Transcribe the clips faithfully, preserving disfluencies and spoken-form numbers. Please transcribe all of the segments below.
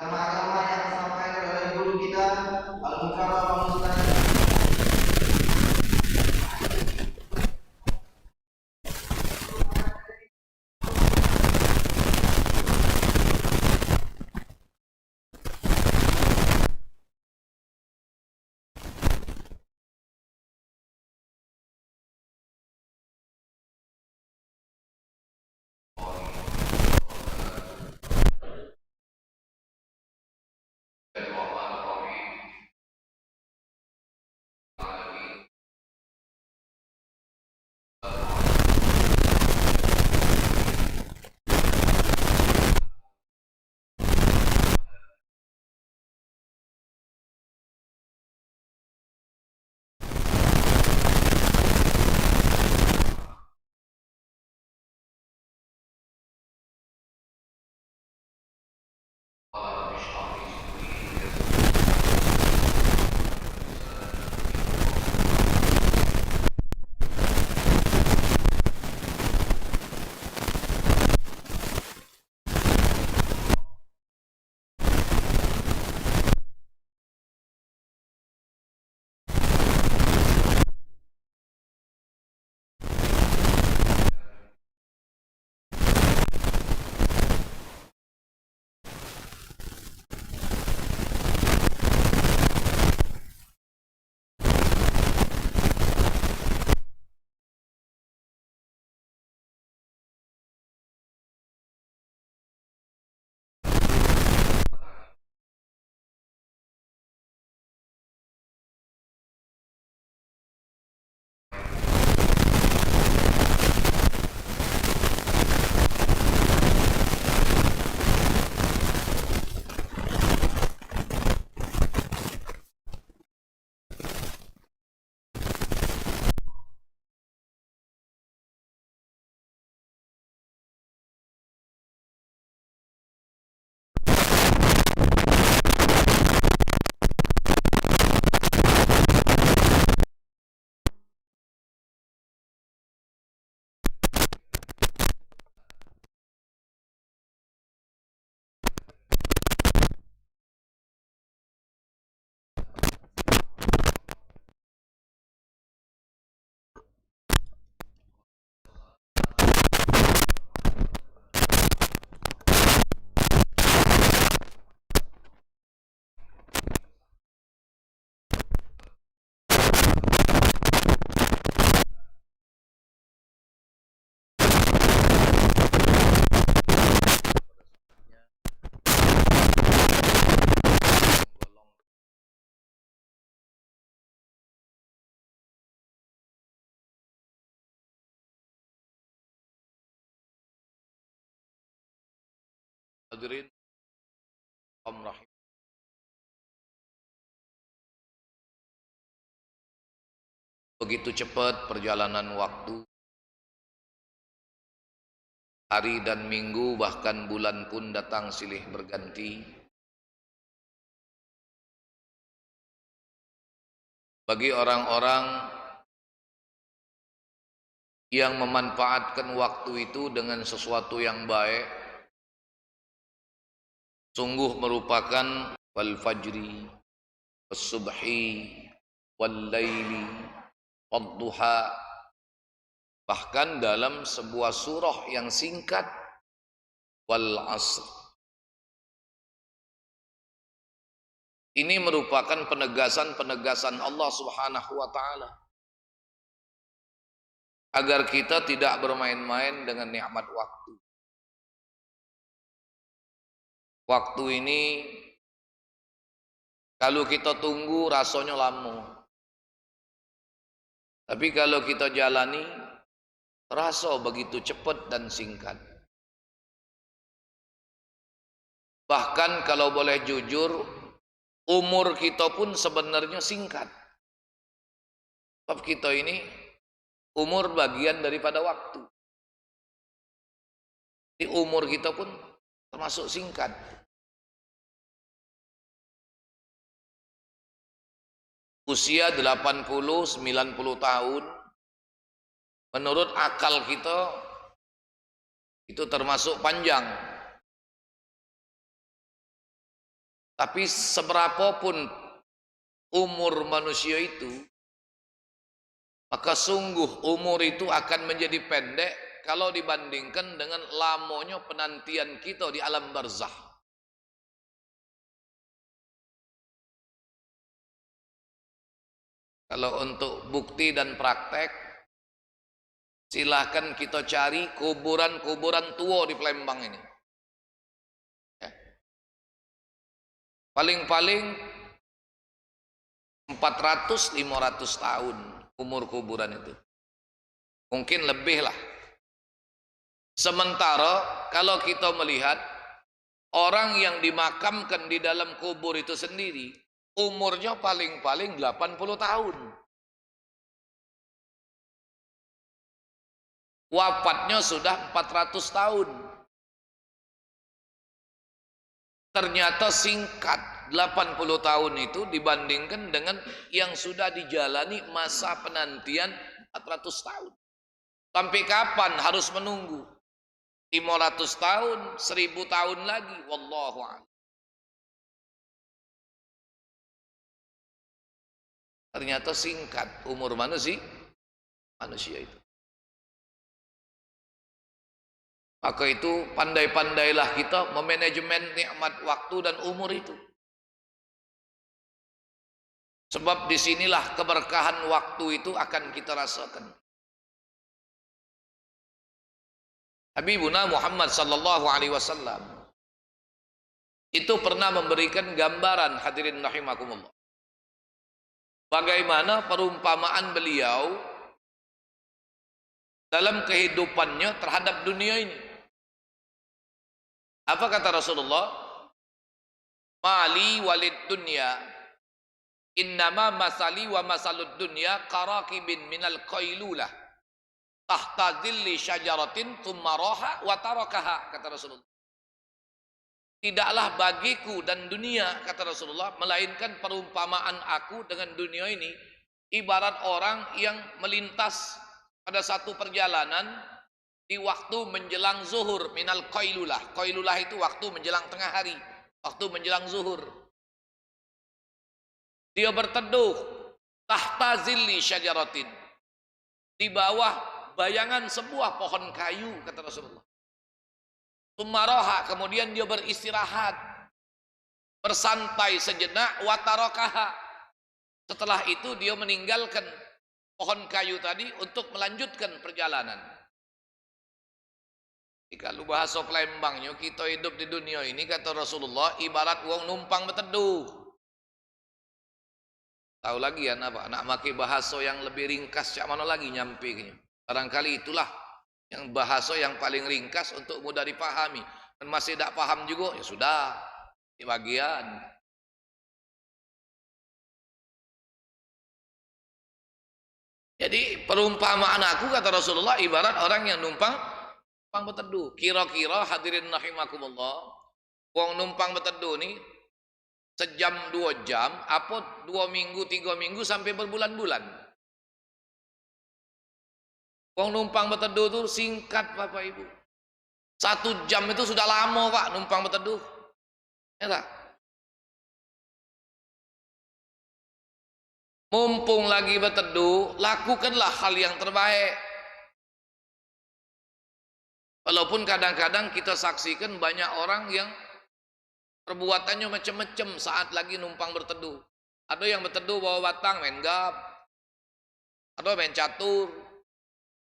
Agama yang disampaikan oleh guru kita, Al-Mukarram Al-Mustahil. Hadirin, Om Rahim. Begitu cepat perjalanan waktu. Hari dan minggu, bahkan bulan pun datang silih berganti. Bagi orang-orang yang memanfaatkan waktu itu dengan sesuatu yang baik, sungguh merupakan wal fajri, was subhi, wal laili, wad duha. Bahkan dalam sebuah surah yang singkat, wal asr. Ini merupakan penegasan-penegasan Allah Subhanahu wa Ta'ala agar kita tidak bermain-main dengan nikmat waktu. Waktu ini, kalau kita tunggu, rasanya lama. Tapi kalau kita jalani, terasa begitu cepat dan singkat. Bahkan kalau boleh jujur, umur kita pun sebenarnya singkat. Sebab kita ini umur bagian daripada waktu. Di umur kita pun termasuk singkat. Usia delapan puluh, sembilan puluh tahun, menurut akal kita, itu termasuk panjang. Tapi seberapapun umur manusia itu, maka sungguh umur itu akan menjadi pendek kalau dibandingkan dengan lamonyo penantian kita di alam barzah. Kalau untuk bukti dan praktek, silahkan kita cari kuburan-kuburan tua di Palembang ini. Ya. Paling-paling empat ratus, lima ratus tahun umur kuburan itu. Mungkin lebih lah. Sementara kalau kita melihat orang yang dimakamkan di dalam kubur itu sendiri, umurnya paling-paling delapan puluh tahun. Wafatnya sudah empat ratus tahun. Ternyata singkat, delapan puluh tahun itu dibandingkan dengan yang sudah dijalani masa penantian empat ratus tahun. Sampai kapan harus menunggu? Lima ratus tahun, seribu tahun lagi, wallahu a'lam. Ternyata singkat umur manusia, manusia itu. Maka itu, pandai-pandailah kita memanajemen nikmat waktu dan umur itu. Sebab di sinilah keberkahan waktu itu akan kita rasakan. Habibuna Muhammad sallallahu alaihi wasallam itu pernah memberikan gambaran, hadirin rahimakumullah, bagaimana perumpamaan beliau dalam kehidupannya terhadap dunia ini. Apa kata Rasulullah? "Mali walid dunya, innama masali wa masalud dunya karakibin minal qailulah tahta zilli syajaratin tsumma raha wa tarakaha," kata Rasulullah. "Tidaklah bagiku dan dunia," kata Rasulullah, "melainkan perumpamaan aku dengan dunia ini ibarat orang yang melintas pada satu perjalanan di waktu menjelang zuhur, minal qailulah." Qailulah itu waktu menjelang tengah hari, waktu menjelang zuhur. Dia berteduh tahta zilli syajaratin, di bawah bayangan sebuah pohon kayu, kata Rasulullah. Tsumma raha, kemudian dia beristirahat, bersantai sejenak, wa tarakaha. Setelah itu dia meninggalkan pohon kayu tadi untuk melanjutkan perjalanan. Jadi, kalu bahaso Palembangnyo, kita hidup di dunia ini, kata Rasulullah, ibarat wong numpang beteduh. Tahu lagi ya, napa? Nak make bahaso yang lebih ringkas, cak mano lagi nyampe ke nyo? Barangkali itulah yang bahaso yang paling ringkas untuk mudah dipahami. Dan masih dak paham juga, ya sudah, di bagian. Jadi, perumpamaan aku, kata Rasulullah, ibarat orang yang numpang, numpang beteduh. Kira-kira, hadirin rahimakumullah, wong numpang beteduh ni sejam, dua jam, apa dua minggu, tiga minggu, sampai berbulan-bulan. Wong numpang beteduh tu singkat, Bapak Ibu. Satu jam itu sudah lama, Pak, numpang beteduh. Ya tak? Mumpung lagi beteduh, lakukanlah hal yang terbaik. Walaupun kadang-kadang kita saksikan banyak orang yang perbuatannyo macem-macem saat lagi numpang beteduh. Ado yang beteduh bawa batang, main gam. Ado main catur.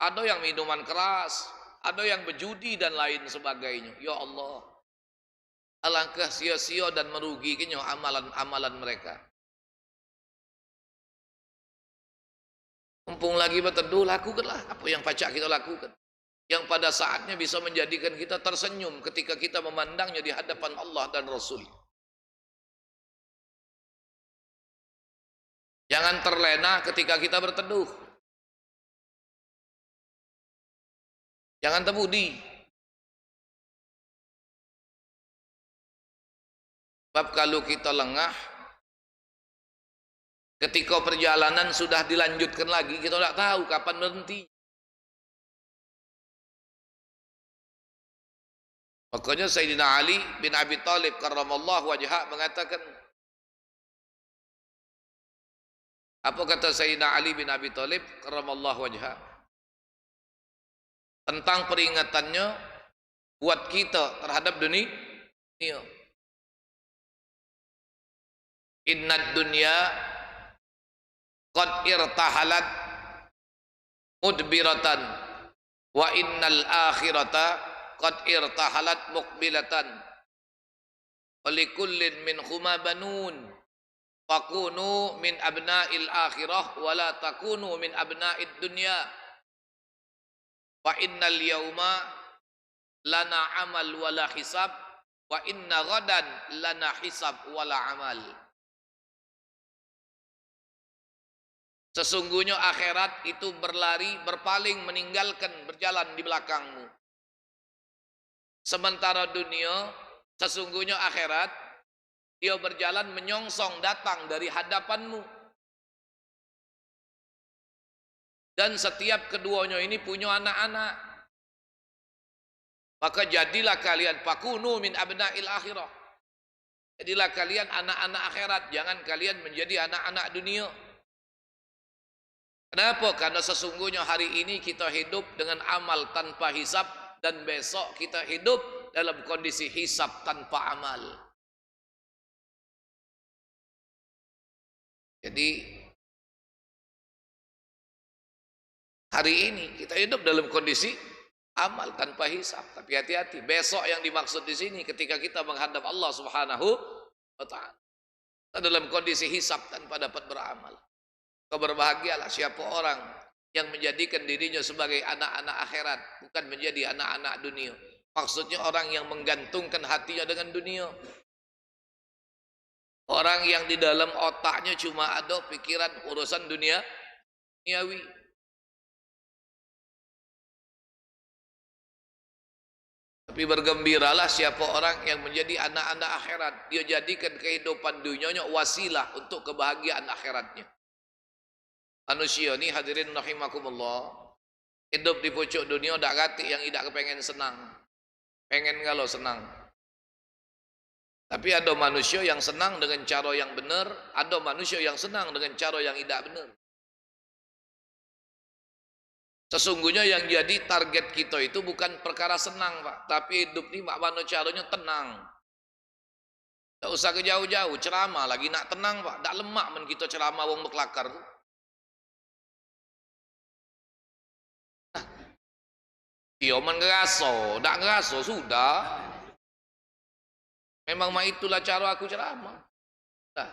Ado yang minuman keras. Ado yang bejudi dan lain sebagainyo. Ya Allah, alangkah sia-sia dan merugikanyo amalan-amalan mereka. Mumpung lagi beteduh, lakukanlah apa yang pacak kita lakukan, yang pada saatnya bisa menjadikan kita tersenyum ketika kita memandangnya di hadapan Allah dan Rasul. Jangan terlena ketika kita berteduh. Jangan tebudi. Sebab kalu kita lengah, ketika perjalanan sudah dilanjutkan lagi, kita dak tahu kapan berhenti. Makanya Sayyidina Ali bin Abi Thalib karramallahu wajhah mengatakan, apa kata Sayyidina Ali bin Abi Thalib karramallahu wajhah tentang peringatannya buat kita terhadap duni-, dunia? Innad dunya qad irtahalat mudbiratan, wa innal akhirata qad irtahalat muqbilatan. Wa likullin minhuma banun. Fakunu min abna'il akhirah, wa la takunu min abna'id dunya. Fa innal yauma lana amal wa la hisab, wa inna ghadan lana hisab wa la amal. Sesungguhnya akhirat itu berlari, berpaling, meninggalkan, berjalan di belakangmu. Sementara dunia, sesungguhnya akhirat, dia berjalan menyongsong datang dari hadapanmu. Dan setiap keduanya ini punya anak-anak. Maka jadilah kalian, fakunu min abna'il akhirah. Jadilah kalian anak-anak akhirat, jangan kalian menjadi anak-anak dunia. Kenapa? Karena sesungguhnya hari ini kita hidup dengan amal tanpa hisab dan besok kita hidup dalam kondisi hisab tanpa amal. Jadi, hari ini kita hidup dalam kondisi amal tanpa hisab. Tapi hati-hati, besok yang dimaksud di sini ketika kita menghadap Allah Subhanahu wa Ta'ala. Kita dalam kondisi hisab tanpa dapat beramal. Maka berbahagialah siapa orang yang menjadikan dirinya sebagai anak-anak akhirat, bukan menjadi anak-anak dunia. Maksudnya orang yang menggantungkan hatinya dengan dunia. Orang yang di dalam otaknya cuma ada pikiran urusan dunia, duniawi. Tapi bergembiralah siapa orang yang menjadi anak-anak akhirat. Dia jadikan kehidupan dunianya wasilah untuk kebahagiaan akhiratnya. Manusia ni, hadirin rahimakumullah, hidup di pucuk dunia dak katik yang idak kepengen senang. Pengen galo senang. Tapi ada manusia yang senang dengan cara yang benar, ada manusia yang senang dengan cara yang idak benar. Sesungguhnya yang jadi target kita itu bukan perkara senang, Pak, tapi hidup ni mak mano caranya tenang. Dak usah ke jauh-jauh, ceramah lagi nak tenang, Pak. Dak lemak men kita ceramah wong bekelakar tu. Iyo, men ngeraso, dak ngeraso, sudah. Memang mak itulah cara aku ceramah. Dah.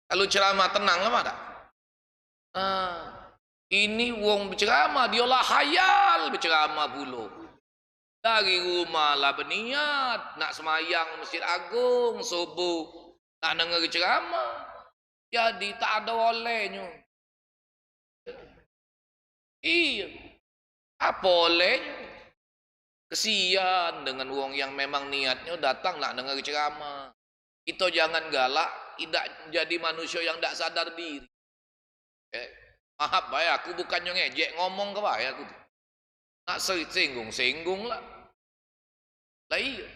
Kalau ceramah tenang, lemak dak? Ah, ini wong beceramah, dia lah hayal beceramah pulo. Dari rumah lah beniat, nak semayang Masjid Agung, subuh, nak denger ceramah. Jadi, tak ada olehnyo. Iyo. Apa olehnyo? Kesian dengan wong yang memang niatnyo datang nak denger ceramah. Kito jangan galak, idak jadi manusia yang dak sadar diri. Eh, maaf bae, aku bukannyo ngejek, ngomong ke bae aku tu. Nak se-, singgung, singgung lah. Lah iyo.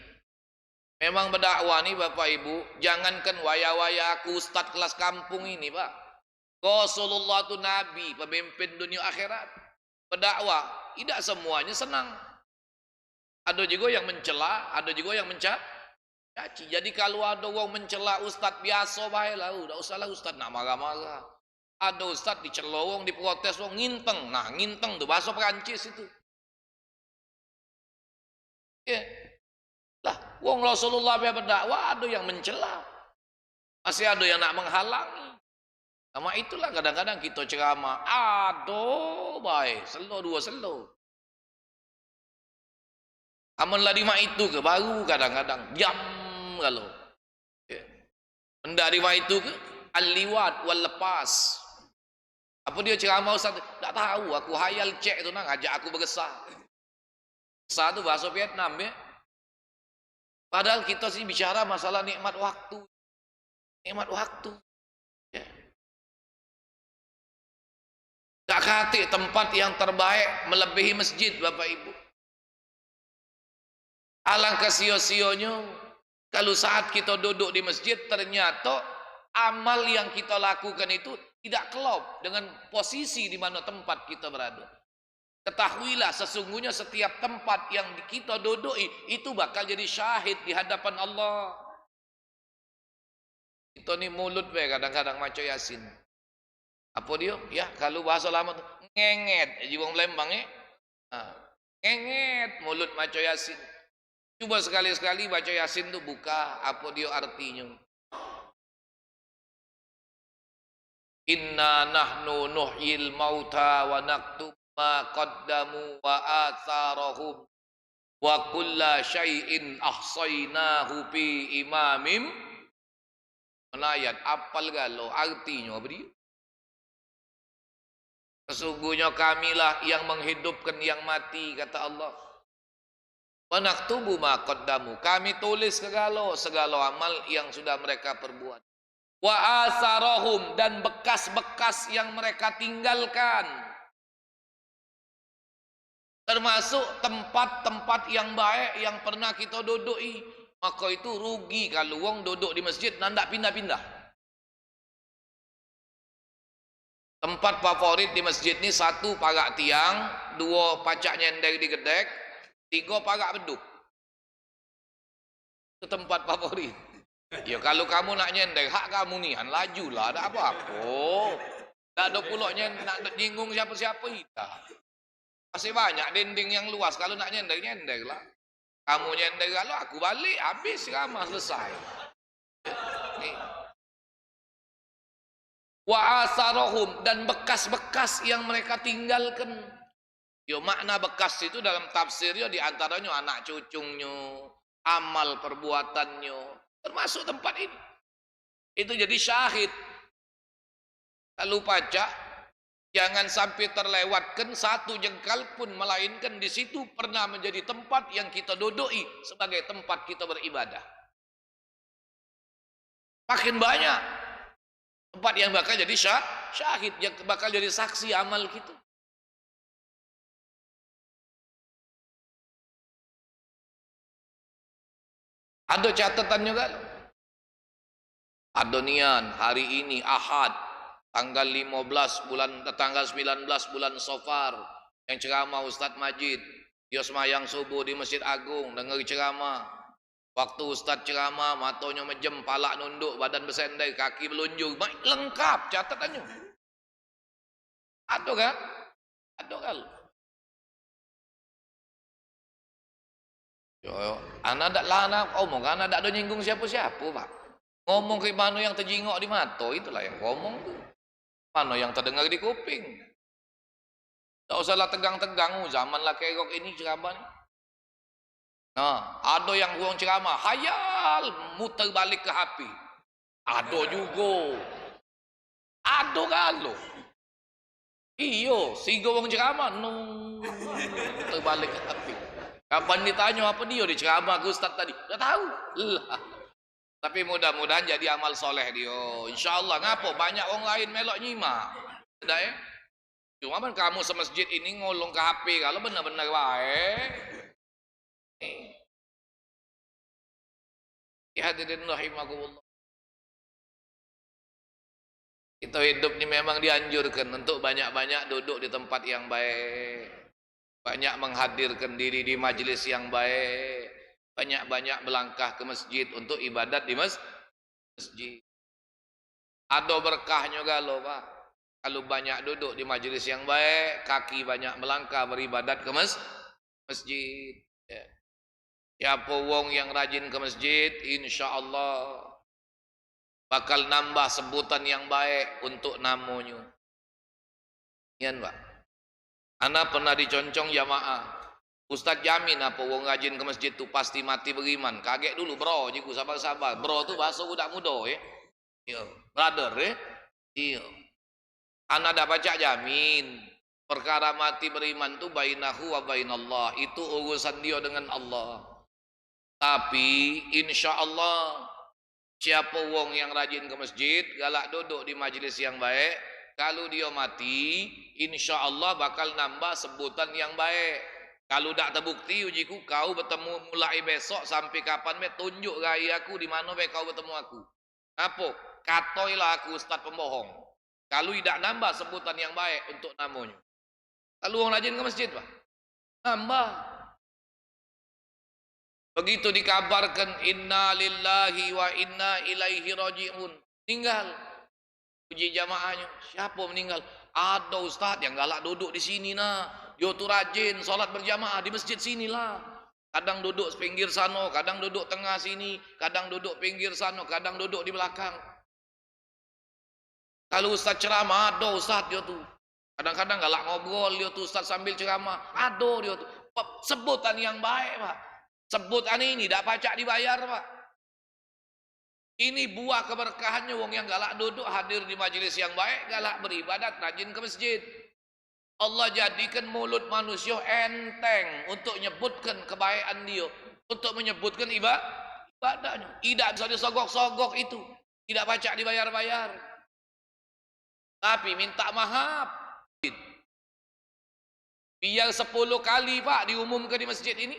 Memang bedakwah ni, Bapak Ibu, jangankan waya-waya aku ustaz kelas kampung ini, Pak. Rasulullah tu nabi, pemimpin dunia akhirat. Bedakwah, idak semuanya senang. Ada juga yang mencela, ada juga yang menca-, caci. Jadi, kalau ada wong mencela ustaz, biasa bae lah, dak usahlah ustaz nak marah-marah. Ada ustaz dicela wong, diprotes wong, nginteng. Nah, nginteng tu bahasa Perancis itu. Ya. Lah, wong Rasulullah be bedakwah, ada yang mencela. Masih ada yang nak menghalangi. Sama itulah kadang-kadang kita ceramah, ado bae, selo dua selo. Amun lah di mak itu ke, baru kadang-kadang diam galo. Ya. Ndak di mak itu ke, al-liwat wal lepas. Apa dia ceramah ustaz? Dak tahu, aku hayal cek tu nah, ngajak aku begesah. Sa tu bahasa Vietnam, ya. Padahal kita sini bicara masalah nikmat waktu. Nikmat waktu. Ya. Dak katik tempat yang terbaik melebihi masjid, Bapak Ibu. Alangkah sio-sionyo kalu saat kito duduk di masjid, ternyato amal yang kito lakukan itu tidak klop dengan posisi di mano tempat kito berado. Ketahuilah, sesungguhnya setiap tempat yang kito duduki itu bakal jadi syahid di hadapan Allah. Kito ni mulut be kadang-kadang maco Yasin. Apo dio? Ya, kalu bahaso lamo tu, ngenget. Ji wong Palembang, eh. Ha, ngenget mulut maco Yasin. Cubo sekali-sekali baco Yasin tu buka, apo dio artinyo. "Inna nahnu nuhyil mauta wa naktubu ma qaddamu wa atharahum wa kulla syai'in ahsainahu fi imamim." Mana ayat? Apal galo, artinyo apo dio? "Sesungguhnya Kamilah yang menghidupkan yang mati," kata Allah. "Wa naktubu ma qaddamu," Kami tulis segalo, segalo amal yang sudah mereka perbuat. "Wa asarahum," dan bekas-bekas yang mereka tinggalkan. Termasuk tempat-tempat yang baik yang pernah kito duduki. Mako itu rugi kalu wong duduk di masjid nan dak pindah-pindah. Tempat favorit di masjid ni, satu parak tiang, duo pacak nyender di gedek, tigo parak beduk. Itu tempat favorit. Ya, kalu kamu nak nyender, hak kamu nian, lajulah, dak apo-apo. Dak ado pulo nyen-, nak nyinggung siapo-siapo, idak. Masih banyak dinding yang luas, kalu nak nyender, nyenderlah. Kamu nyender galo, aku balik, habis ceramah, selesai. Ni. "Wa asarahum," dan bekas-bekas yang mereka tinggalkan. Yo, makna bekas itu dalam tafsir yo, di antaranyo anak cucungnyo, amal perbuatannyo, termasuk tempat ini. Itu jadi syahid. Kalu pacak, jangan sampai terlewatkan satu jengkal pun, melainkan di situ pernah menjadi tempat yang kita duduki sebagai tempat kita beribadah. Makin banyak tempat yang bakal jadi syah-, syahid, yang bakal jadi saksi amal kita. Ado catatannyo galo? Ado nian, hari ini Ahad, tanggal limo belas bulan, tanggal sembilan belas bulan Sofar, yang ceramah Ustadz Majid, dio semayang subuh di Masjid Agung, denger ceramah. Waktu Ustadz ceramah, matonyo mejem, palak nunduk, badan besender, kaki belunjur, ma-, lengkap catatannyo. Ado kan? Ado kan? Yo, ana dak lah, ana omong, ana dak ado nyinggung siapo-siapo, Pak. Ngomong ke mano yang tejingok di mato, itulah yang ngomong tu. Mano yang tedengar di kuping. Dak usahlah tegang-tegang, zaman lah kerok ini ceramah ni. Nah, ado yang wong ceramah, hayal, muter balik ke H P. Ado jugo. Ado galo. Iyo, sehinggo wong ceramah, nung, terbalik ke tepi. Kapan ditanyo apo dio diceramah ke ustaz tadi? Dak tahu. Lah. Tapi mudah-mudahan jadi amal soleh dio. Insyaallah. Ngapo? Banyak wong lain melok nyimak. Dah, eh? Cuma men kamu semasjid ini ngolong ke H P, kalu bener-bener bae. Eh. Ya, hadirin rahimakumullah. Kita hidup ni memang dianjurkan untuk banyak-banyak duduk di tempat yang baik, banyak menghadirkan diri di majelis yang baik, banyak-banyak melangkah ke masjid untuk ibadat di mas-, masjid. Ado berkahnyo galo, Pak. Kalu banyak duduk di majelis yang baik, kaki banyak melangkah beribadat ke mes-, masjid. Ya. Siapo wong yang rajin ke masjid, insyaallah bakal nambah sebutan yang baik untuk namonyo. Nian, Pak. Ana pernah diconcong jamaah. Ustaz jamin apo wong rajin ke masjid tu pasti mati beriman? Kagek dulu, bro, jiku sabar-sabar. Bro tu bahaso budak mudo, eh. Iyo, brother, eh. Iyo. Ana dak pacak jamin. Perkara mati beriman tu bainahu wa bainallah. Itu urusan dio dengan Allah. Tapi, insyaallah, siapo wong yang rajin ke masjid, galak duduk di majelis yang baik, kalu dio mati, insyaallah bakal nambah sebutan yang baik. Kalu dak tebukti, ujiku, kau betemu mulai besok sampe kapan be, tunjuk rai aku di mano be kau betemu aku. Ngapo? Katoilah aku ustad pembohong. Kalu idak nambah sebutan yang baek untuk namonyo. Kalu wong rajin ke masjid, Pak? Nambah. Begitu dikabarkan, "Inna lillahi wa inna ilaihi raji'un." Ninggal. Uji jamaahnyo, "Siapo meninggal?" "Ado, Ustaz, yang galak duduk di sini, nah. Dio tu rajin sholat berjamaah di masjid sini, lah. Kadang duduk pinggir sano, kadang duduk tengah sini, kadang duduk pinggir sano, kadang duduk di belakang. Kalu ustaz ceramah, ado ustaz dio tu. Kadang-kadang galak ngobrol dio tu, ustaz sambil ceramah, ado dio tu." Pe-, sebutan yang baek, Pak. Sebutan ini dak pacak dibayar, Pak. Ini buah keberkahannyo, wong yang galak duduk hadir di majelis yang baek, galak beribadat, rajin ke masjid. Allah jadikan mulut manusia enteng untuk nyebutkan kebaekan dia, untuk menyebutkan iba-, ibadahnyo. Idak bisa disogok-sogok itu, tidak pacak dibayar-bayar. Tapi minta maaf. Biar sepuluh kali, Pak, diumumkan di masjid ini.